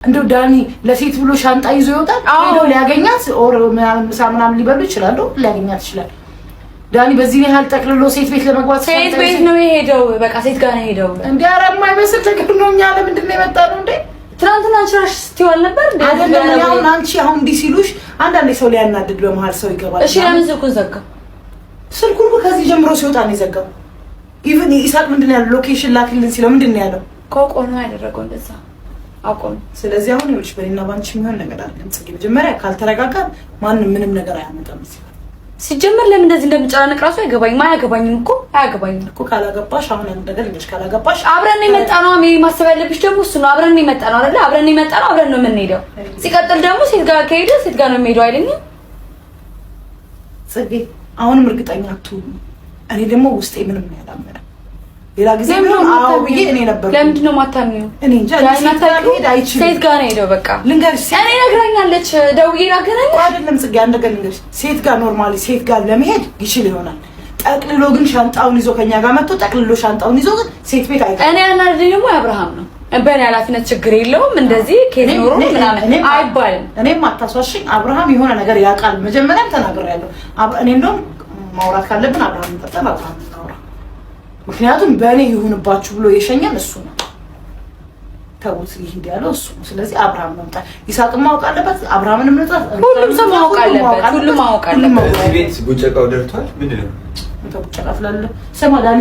እንደው ዳኒ ለሴት ብሎ ሻንጣ ይዞ ይወጣል። ሄዶ ሊያገኛት or ምሳ ምናምን ሊበሉ ይችላሉ። ሊያገኛት ይችላል። ዳኒ በዚህ ያህል ጠቅልሎ ሴት ቤት ለመግባት ሴት ቤት ነው የሄደው። በቃ ሴት ጋር ነው የሄደው። እንዴ ኧረ የማይመስል ነገር ነው። እኛ ለምንድን ነው የመጣነው እንዴ? ትናንትና አንቺ እራስሽ ስትይው አልነበር እንዴ? አይደለም አሁን አንቺ አሁን እንዲህ ሲሉሽ አንዳንዴ ሰው ሊያናድድ በመሀል ሰው ይገባል። እሺ ለምን ስልኩን ዘጋው? ስልኩን እኮ ከዚህ ጀምሮ ሲወጣ ነው የዘጋው። Even ኢሳቅ ምንድን ነው ያለው? Location ላክልን ሲለው ምንድን ነው ያለው? አውቆ ነው ያደረገው እንደዛ አውቆ ነው። ስለዚህ አሁን ይኸውልሽ በእኔና ባንቺ የሚሆን ነገር አይደለም ጽጌ። መጀመሪያ ካልተረጋጋን ማንም ምንም ነገር አያመጣም እዚህ። ሲጀመር ለምን እንደዚህ እንደምጨናነቅ ራሱ አይገባኝም። አያገባኝም እኮ አያገባኝም እኮ። ካላገባሽ አሁን አንድ ነገር ልንገርሽ፣ ካላገባሽ አብረን ነው የመጣነው። አሜ ማሰብ ያለብሽ ደግሞ እሱ ነው። አብረን ነው የመጣነው አይደለ? አብረን ነው የመጣነው፣ አብረን ነው የምንሄደው። ሲቀጥል ደግሞ ሴት ጋር ከሄደ ሴት ጋር ነው የሚሄደው አይለኝም ጽጌ። አሁንም እርግጠኛ አትሁኚ። እኔ ደግሞ ውስጤ ምንም ያላመነ ሌላ ጊዜ ቢሆን አዎ ብዬ እኔ ነበር። ለምንድን ነው የማታምኚው? እኔ እንጃ። ሴት ጋር መሄድ አይችልም። ሴት ጋር ነው የሄደው። በቃ ልንገርሽ፣ እኔ ነግራኛለች። ደውዬ ላገናኝ አይደለም ጽጌ፣ አንድ ነገር ልንገርሽ። ሴት ጋር normally ሴት ጋር ለመሄድ ይችል ይሆናል። ጠቅልሎ ግን ሻንጣውን ይዞ ከኛ ጋር መጥቶ ጠቅልሎ ሻንጣውን ይዞ ግን ሴት ቤት አይገባም። እኔ ያናደደኝ ደግሞ አብርሃም ነው። በእኔ ኃላፊነት ችግር የለውም እንደዚህ case ኖሮ ምናምን አይባልም። እኔም አታስዋሽኝ። አብርሃም የሆነ ነገር ያውቃል። መጀመሪያም ተናግሬያለሁ። እኔ እንደውም ማውራት ካለብን አብርሃም እንጠጣ፣ አብርሃም እናውራ። ምክንያቱም በእኔ ይሁንባችሁ ብሎ የሸኘን እሱ ነው። ተውት ይሂድ ያለው እሱ ነው። ስለዚህ አብርሃም መምጣት ይስሐቅም ማወቅ አለበት፣ አብርሃምንም መምጣት ሁሉም ሰው ማወቅ አለበት። ሁሉም ማወቅ አለበት። እዚህ ቤት ቡጨቃው ደርቷል። ምንድን ነው ቡጨቃ ስላለ ስማ ዳኒ